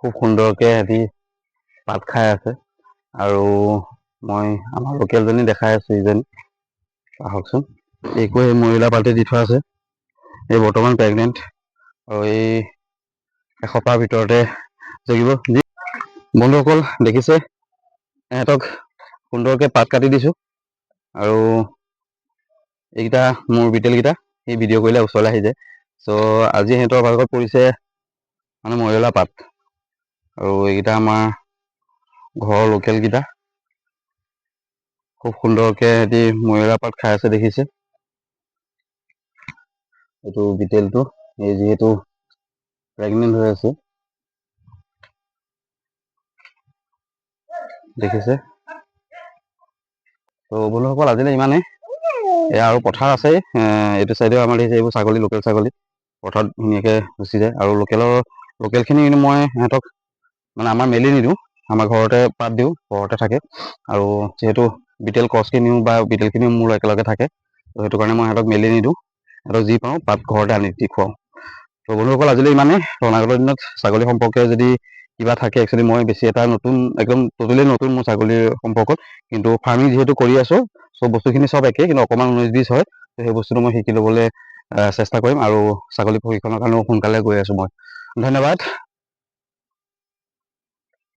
খুব সুন্দৰকৈ সিহঁতি পাত খাই আছে। আৰু মই আমাৰ লোকেলজনী দেখাই আছোঁ, ইজনী। আহকচোন। এইকো এই মৰিলা পাতে দি থোৱা আছে। এই বৰ্তমান প্ৰেগনেণ্ট আৰু এই এসপ্তাহৰ ভিতৰতে জগিব। যি বন্ধুসকল দেখিছে, ইহঁতক সুন্দৰকৈ পাত কাটি দিছোঁ। আৰু এইকেইটা মোৰ বিটেলকেইটা, সেই ভিডিঅ' কৰিলে ওচৰলৈ আহি যায়। চ' আজি সিহঁতৰ ভাগত পৰিছে মানে মৰিয়লা পাত। আৰু এইকেইটা আমাৰ ঘৰৰ লোকেলকেইটা, খুব সুন্দৰকৈ সিহঁতি মৰিয়লা পাত খাই আছে, দেখিছে। এইটো বিটেলটো, এই যিহেতু প্ৰেগনেণ্ট হৈ আছে, দেখিছে। ত' বন্ধুসকল, আজিলৈ ইমানেই। এয়া আৰু পথাৰ আছে এইটো চাইডেও আমাৰ। দেখিছে, এইবোৰ ছাগলী, লোকেল ছাগলী পথাৰত ধুনীয়াকৈ গুচি যায়। আৰু লোকেলখিনি কিন্তু মই সিহঁতক মানে আমাৰ মেলি নিদিওঁ, আমাৰ ঘৰতে পাত দিওঁ, ঘৰতে থাকে। আৰু যিহেতু বিটেল ক্ৰছখিনিও বা বিটেলখিনিও মোৰ একেলগে থাকে, ত' সেইটো কাৰণে মই সিহঁতক মেলি নিদিওঁ। সিহঁতক যি পাওঁ পাত ঘৰতে আনি দি খুৱাওঁ। ত' বন্ধুসকল, আজিলৈ ইমানেই। অনাগত দিনত ছাগলী সম্পৰ্কে যদি কিবা থাকে, একচুৱেলি মই বেছি এটা নতুন, একদম ট'টেলি নতুন মোৰ ছাগলীৰ সম্পৰ্কত। কিন্তু ফাৰ্মিং যিহেতু কৰি আছোঁ, চ' বস্তুখিনি চব একেই, কিন্তু অকণমান ঊনৈছ বিছ হয়। ত' সেই বস্তুটো মই শিকি ল'বলৈ চেষ্টা কৰিম আৰু ছাগলী প্ৰশিক্ষণৰ কাৰণেও সোনকালে গৈ আছোঁ মই। ধন্যবাদ।